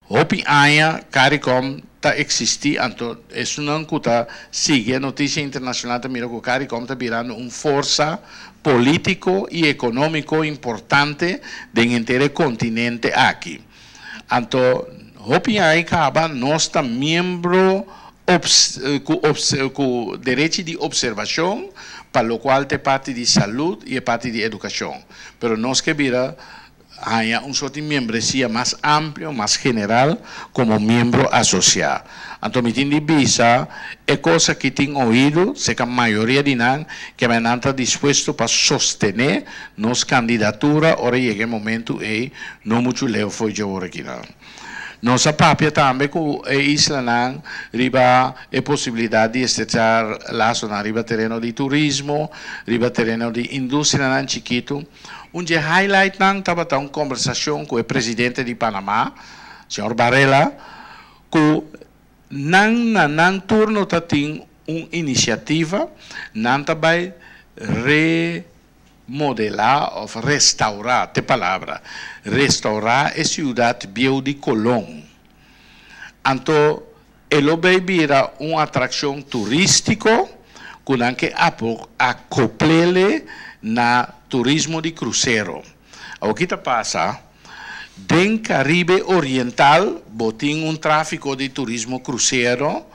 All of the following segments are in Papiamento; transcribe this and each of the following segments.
Hopi aña CARICOM ta eksistí, anto esunnan ku ta sigui e notisia internashonal ta mira ku CARICOM ta birando un forsa polítiko i ekonómiko importante den henter e kontinente aki. Anto hopi aña kaba nos ta miembro ku ku derechi di opservashon pa lokual ta e parti di salud i e parti di edukashon. Pero nos ke bira haña un sort di miembresia mas amplio, mas general, komo miembro asosiá. Anto mi tin di bisa, e kos aki tin oido serka mayoria di nan, keme nan ta dispuesto pa sostené nos kandidatura ora yega e momentu ei, no muchu leu fo'i dje ora akinan. Nos a papia tambe ku e islanan riba e posibilidat di estrechá lasonan riba tereno di turismo, riba tereno di industrianan chikitu. Un dje highlightnan tabata un kombersashon ku e presidente di Panamá, señor Varela, ku nan na nan turno ta tin un inisiativa, nan ta bai remodelá òf restaurá, t'e palabra, restaurá e siudat bieu di Colón. Anto e lo bay bira un atraccion turistico cu nan ke acoplele na turismo di crucero. Awor ki ta pasa? Den Caribe Oriental bo tin un trafico di turismo crucero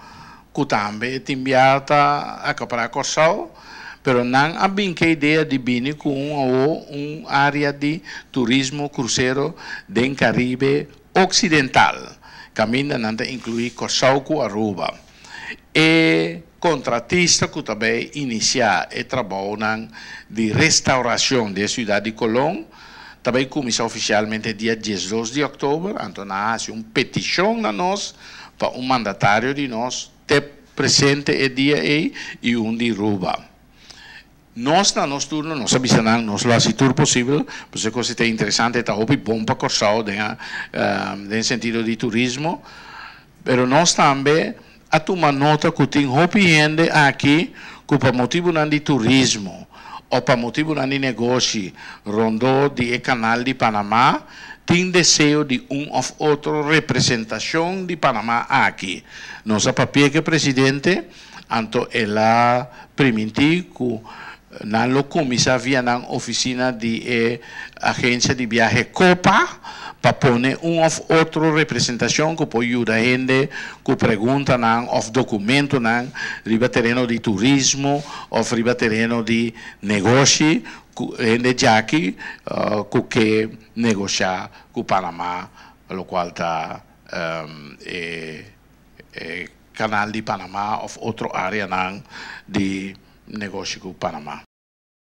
cu tambe tin bia ta acapara Corsou, pero nan a bin ke idea di bini cu un awo un area di turismo crucero den Caribe Oksidental, kaminda nan ta inkluí Kòrsou ku Aruba. E kontratista ku ta bai inisiá e trabounan di restaurashon di e siudat di Colón ta bai kuminsá ofisialmente dia 12 di òktober, anto nan a hasi un petishon na nos pa un mandatario di nos te presente e dia ei i un di Ruba. Nos na nos turno nos a bisa nan nos lo hasi tur posibel, pasobra e kos ei ta interesante, e ta hopi bon pa Kòrsou den den sentido di turismo, pero nos tambe a tuma nota ku tin hopi hende aki ku pa motibunan di turismo òf pa motibunan di negoshi rondó di e kanal di Panamá tin deseo di un òf otro representashon di Panamá aki. Nos a papia ku e presidente. Anto el a primintí ku nan lo kuminsá via nan ofisina di e agensia di biahe Copa pa pone un òf otro representashon ku por yuda hende ku preguntanan òf dokumentonan riba tereno di turismo òf riba tereno di negoshi ku hende djaki ku ke negoshá ku Panamá lokual ta e e Kanal di Panamá òf otro áreanan di negoshi ku Panamá.